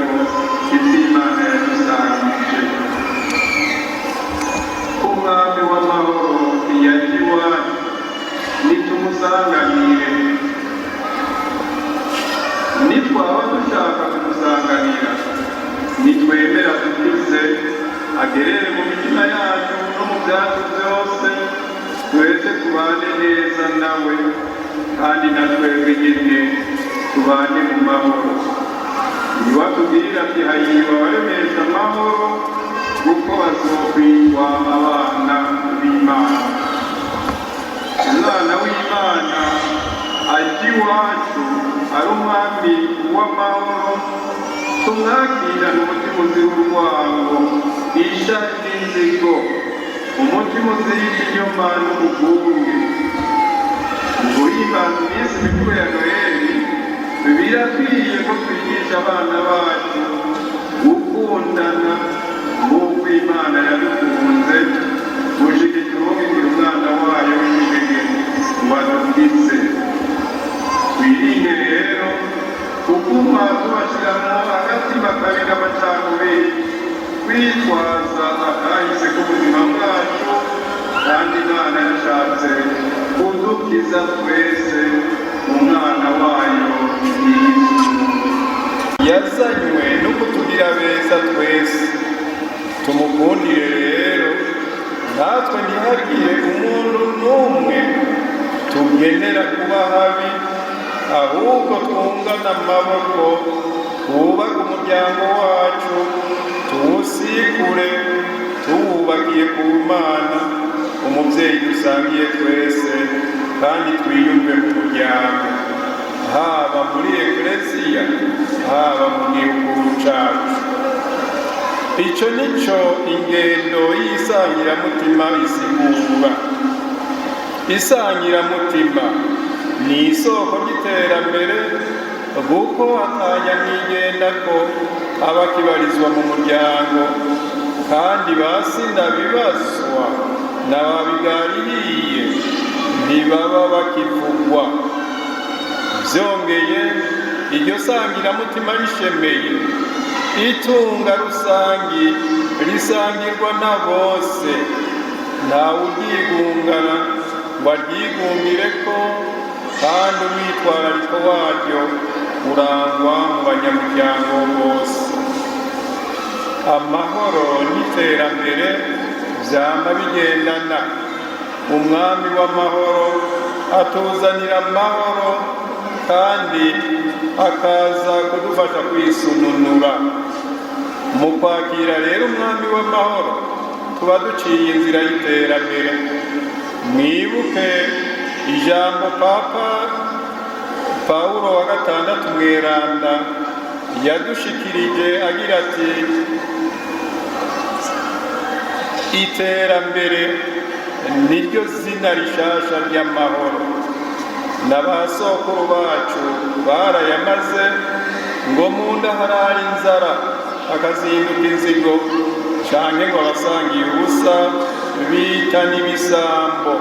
ko ibyo Imana yadusangije. Umwami w'amahoro yaje iwacu, nitumusanganire. Nitwaba dushaka kumusanganira, nitwemera dukize agerere mu mitima yacu no mu byacu byose, twese tubane neza nawe, kandi na twebwe nyine tubane mu mahoro. Niwatubwira ati: "Hahirwa abaremesha amahoro, kuko bazokwitwa abana b'Imana." Umwana w'Imana aje iwacu ari umwami w'amahoro, tumwakirane umutima uzira urwango, ishari n'inzigo, umutima uzira ikinyoma n'ubugunge. Mu guhimbaza iminsi mikuru ya Noheli, birakwiye ko twigisha abana bacu gukundana nk'uko Imana yadukunze gushika iturungikira umwana wayo w'ikinege ngo adukize. Twirinde rero kuguma tubashiramwo agatima kabi k'amacakubiri, twitwaza akahise k'ubuzima bwacu, kandi Imana yashatse kudukiza twese mu mwana wayo Yesu. Yazanywe no kutugira beza twese. Tumukundire rero natwe, ntihagire umuntu n'umwe tugenera kuba habi, ahubwo twungane amaboko, twubake umuryango wacu, tuwusikure tuwubakiye ku Mana, umubyeyi dusangiye twese, kandi twiyumve mu muryango, haba muri Eklesiya, haba mu gihugu cacu. Ico nico ingendo y'isangiramutima isigura. Isangiramutima ni isoko ry'iterambere, kuko atanyamwigenda ko aba akibarizwa mu muryango, kandi ba sindabibazwa na ba bigaririye ntibaba bakivugwa. Vyongeye, iryo sangiramutima rishemeye, itunga rusangi risangirwa na bose, ntawe uryigungana ngo aryigungireko, kandi umwitwarariko waryo urangwa mu banyamuryango bose. Amahoro n'iterambere vyama bigendana. Umwami w'amahoro atuzanira amahoro kandi akaza kudufasha kwisununura. Mu kwakira rero umwami w'amahoro, tuba duciye inzira y'iterambere. Mwibuke ijambo Papa Pawulo wa Gatandatu Mweranda yadushikirije agira ati: "Iterambere niryo zina rishasha ry'amahoro." Na ba sokuru bacu barayamaze ngo mu nda harara inzara hakazinduka inzigo, canke ngo abasangiye ubusa bita n'ibisambo.